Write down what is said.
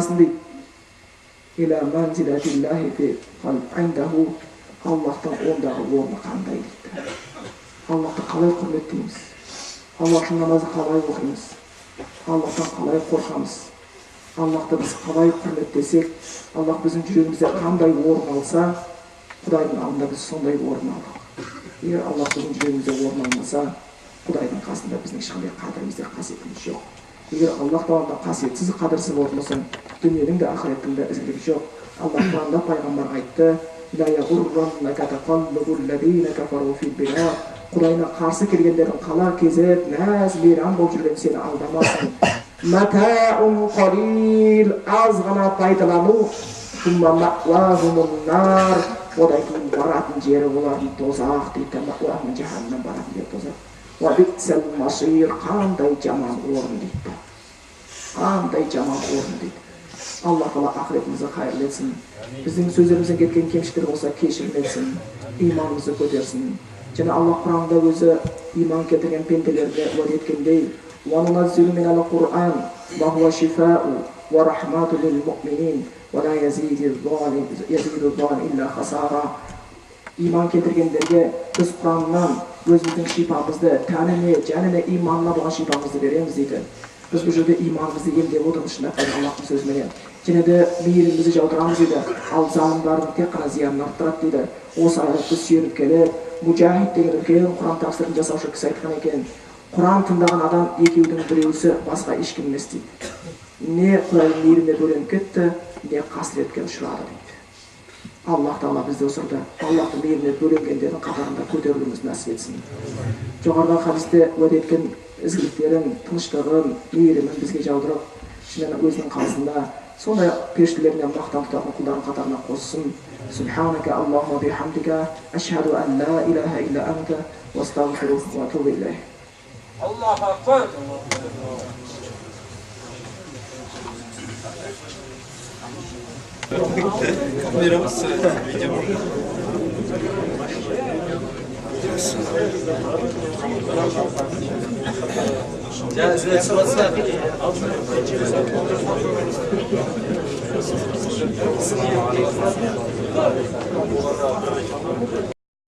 Дейді. Аллахтың ондағы орны қандай дейді. Аллахты қалай құрметтейміз? Аллах үшін намазды қалай оқимыз? Аллахтан қалай қорқамыз? Аллахты біз қалай құрметтесек, Аллах біздің жүрегімізде қандай орын алса, Құдайдың алдында біз сондай орын алдық. Егер Аллах біздің жүрегімізде орын алмаса, Құдайдың қасында біздің ешқандай қадіріміз де қасиетіміз жоқ. Егер Аллах тағала қасиетсіз, қадірсіз болатын болсаң, дүниенің де ақыреттің де ізгілігі жоқ. Аллах Құранда пайғамбарға айтты: Құдайына қарсы келгендердің қала кезіп, мәз мейрам болып жүрген сені алдамасын. Матаун қалил, аз ғана пайдалану, одан кейін баратын жері олардың тозақ дейді. Жаһаннам, баратын жері тозақ. Қандай жаман орын дейді. Қандай жаман орын дейді. Алла тағала ақыретімізді қайырлы етсін. Біздің сөздерімізден кеткен кемшіліктер болса кешірім етсін, иманымызды көтерсін. Және Алла Құранда өзі иман келтірген пенделерге уәде еткендей: Иман келтіргендерге біз Құраннан өзіміздің шипамызды, тәніне, жанына, иманына болған шипамызды береміз дейді. Біз бұл жерде иманымызды емдеп отырмыз шындап Аллахтың сөзіменен. Және де мейірімімізді жаудырамыз дейді. Ал залымдардың тек қана зиянын арттырады дейді. Осы аятты сүйеніп келіп, Мужахид деген үлкен Құран тәпсірін жасаушы кісі айтқан екен: Құран тыңдаған адам екеудің біреусі, басқа ешкім емес дейді. Не Құдайдың мейіріміне бөленіп кетті, не қасіретке ұшырады дейді. Аллах тағала бізді осы орда Аллахтың мейіріміне бөленгендердің қатарында көтерілуімізді нәсіп етсін. Жоғарыдағы хадисте уәде еткен ізгіліктерін, тыныштығын, мейірімін бізге жаудырып, шынымен өзінің қасында сондай періштелеріне мақтан тұтатын құлдардың қатарына қоссын. Субханака Аллахума бихамдика, ашхаду ан ла илаха илля анта, астағфирука ва атубу илейк. Аллаху акбар. Камерамыз видео.